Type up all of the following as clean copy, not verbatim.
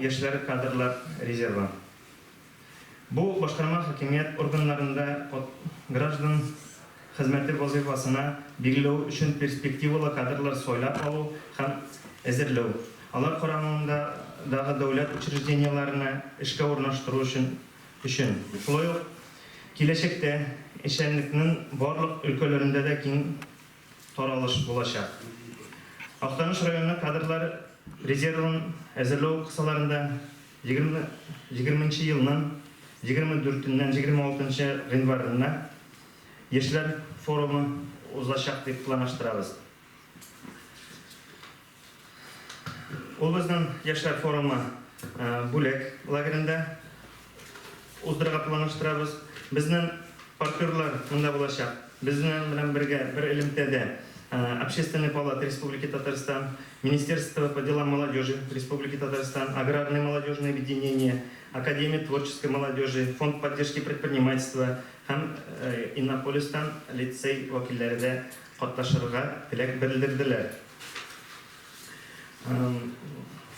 яшьләр кадрлар резервы. Бу башкарма хакимият органнарында граждан хезмәте вазыйфасына билгеләү өчен перспективалы кадрлар сайлап алу һәм әзерләү, алар карамагындагы дәүләт учреждениеләренә эшкә урнаштыру өчен өчен, шулай ук киләчәктә эшчәнлекнең барлык өлкәләрендә дә киң таралыш булачак. Актаныш районы кадрлар резервын әзерләү кысаларында егерменче елның 24-ннән 26 нчы гыйнварына Яшьләр форумы узачак дип планлаштырабыз. Ул безнең Яшьләр форумы Бүләк лагеренда уздырырга планлаштырабыз. Безнең партнерлар монда булачак. Безнең белән бергә бер элемтәдә Общественная палата Республики Татарстан, Министерство по делам молодежи Республики Татарстан, Аграрное молодежное объединение, Академия творческой молодежи, Фонд поддержки предпринимательства һәм Иннополистан лицей вәкилләре дә катнашырга теләк белдерделәр.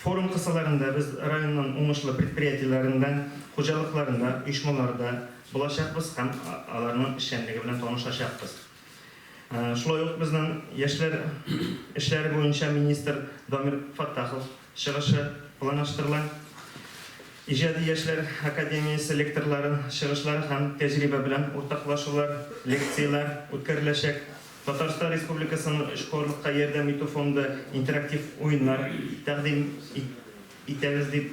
Форум кысаларында без районның уңышлы предприятиеләрендә, хуҗалыкларында, оешмаларда булачакбыз һәм аларның эшчәнлеге белән танышачакбыз. Шулай ук безнең яшьләр эшләре буенча министр Дамир Фәттахов чыгышы планлаштырыла. Иҗади яшьләр академиясе лекторлары чыгышлары һәм тәҗрибә белән уртаклашулар, лекцияләр үткәреләчәк. Татарстан Республикасының эшкуарлыкка ярдәм итү фонды интерактив уеннар тәкъдим итәбез дип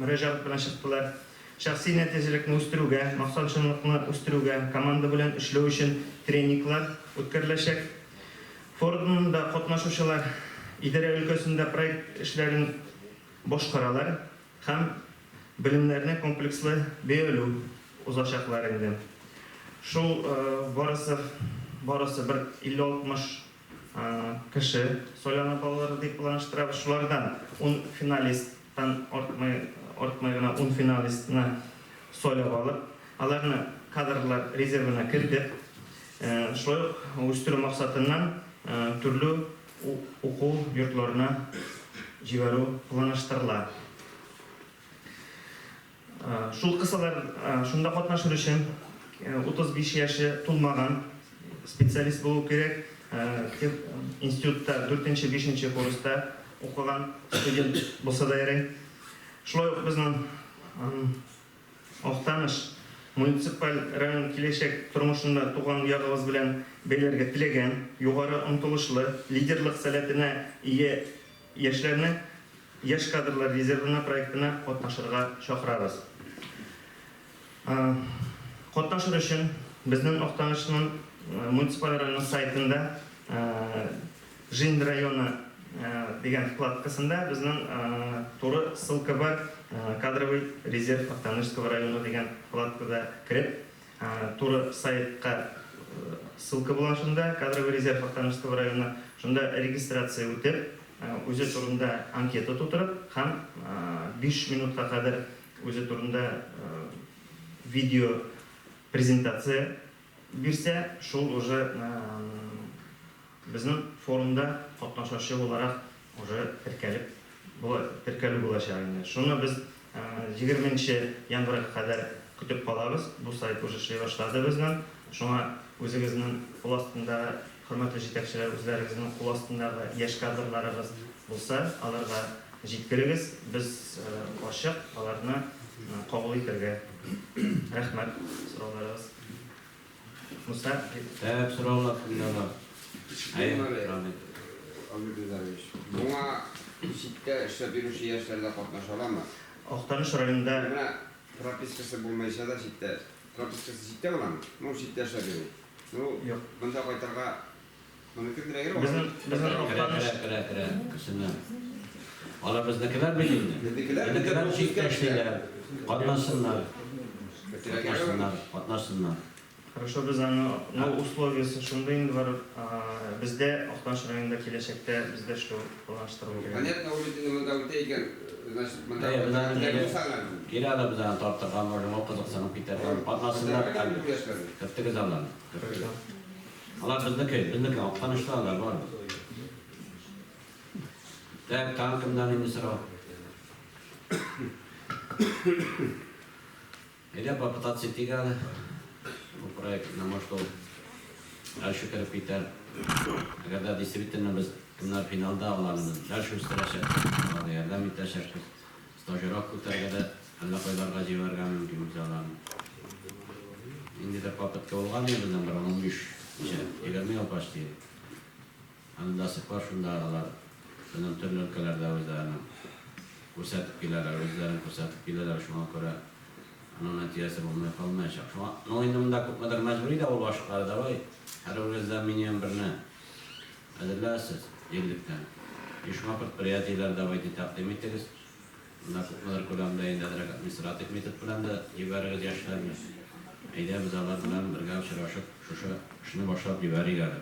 мөрәҗәгать белән чыктылар. Шәхси нәтиҗәлекне үстерүгә, максатчанлыкны үстерүгә, команда белән эшләү өчен тренинглар үткәреләчәк. Форумда катнашучылар идарә өлкәсендә проект эшләрен башкаралар һәм белемнәрне комплекслы бәяләү узачаклар инде. Шул барысы барысы бер 50-60 кеше сайланып алыр дип планлаштырабыз. Шулардан ун финалисттан артмый артмый гына ун финалистны сайлап алып, аларны кадрлар резервына кертеп, шулай ук үстерү максатыннан төрле уку йортларына җибәрү планлаштырыла. Шул кысалар шунда катнашыр өчен 35 яше тулмаган специалист булу кирәк. Институтта дүртенче-бишенче курста укыган студент булса да ярый. Шулай ук безнең Актаныш муниципаль район киләчәк тормышында туган ягыбыз белән бәйләргә теләгән, югары омтылышлы, лидерлык сәләтенә ия яшьләрне Яшь кадрлар резервына проектына катнашырга чакырабыз. Катнашыр өчен безнең Актанышның муниципаль районы сайтында Жизнь района дигән вкладкасында безнең туры ссылка бар, Кадровый резерв Актанышского района дигән вкладкада кереп, туры сайтка ссылка була шунда, Кадровый резерв Актанышского района, шунда регистрация үтеп, үзе турында анкета тутырып һәм 5 минутка кадәр үзе турында видео презентация бирсә, шул уже безнең форумда катнашучы буларак уже теркәлеп була, теркәлү булачак инде. Шуны без егерменче январьга кадәр көтеп калабыз. Бу сайт уже эшли башлады безнең. Шуңа үзегезнең кул астындагы, хөрмәтле җитәкчеләр, үзләрегезнең кул астындагы яшь кадрларыгыз булса, аларга җиткерегез. Без ачык аларны кабул итәргә. Рәхмәт, сорауларыгыз. Муса. Так, сораулар кемдә бар? Әйе, Рамил. Рамил Гөлдарович, моңа читтә эшләп йөрүче яшьләр дә катнаша аламы? Актаныш районында. Менә пропискасы булмыйча да читтә, пропискасы читтә буламы? Ну, читтә эшләп йөри. Ну, Юк. монда кайтырга моны кертергә кирәк. Безнең, безнең Керә, Актаныш. керә, керә, керә, керсеннәр. Алар безнекеләр бит инде. Безнекеләр, Безнекеләр безнеке читтә эшлиләр. Катнашсыннар. Кертергә кирәк аны. Катнашсыннар, катнашсыннар. Хорошо, без аны, ну, условиясе шундый инде бар, бездә Актаныш районында киләчәктә бездә эшләү планлаштырылу кирәк. Понятно, ул бит инде монда үтә икән, значит, монда Әйе, без аны кирәк кире, булса гына бит. кире аны без аны тартырга можем, ул кызыксынып китәр. Катнашсыннар, Яшьләрне. Кертегез аларны, кертегез. Алар безнеке, безнеке, Актанышлы алар, барыбыз. Так, тагын кемнән инде сорау? Әйдә, попытаться итик әле. Бу проектны, может, ул дальше кереп китәр. Әгәр дә действительно без кемнәр финалда, аларны без дальше үстерәчәкбез, аларга ярдәм итәчәкбез. Стажировка үтәргә дә әллә кайларга җибәрергә мөмкин без аларны. Ниндидер попытка булган иде безнең бер 15, ничә, 20 ел почти. Аны до сих пор шунда алар безнең төрле өлкәләрдә үзләренең күрсәтеп киләләр, үзләрен күрсәтеп киләләр, шуңа күрә аның нәтиҗәсе булмый калмаячак. Шуңа, ну инде монда күпмедер мәҗбүри дә ул башлыклары, давай, һәрберегездән минимум берне әзерләгез җирлектән. Оешма, предприятиеләр давайте тәкъдим итегез. Монда күпмедер күләмдә инде әзрәк административ метод белән дә җибәрегез яшьләрне. Әйдә, без алар белән бергә очрашып, шушы эшне башлап җибәрик әле.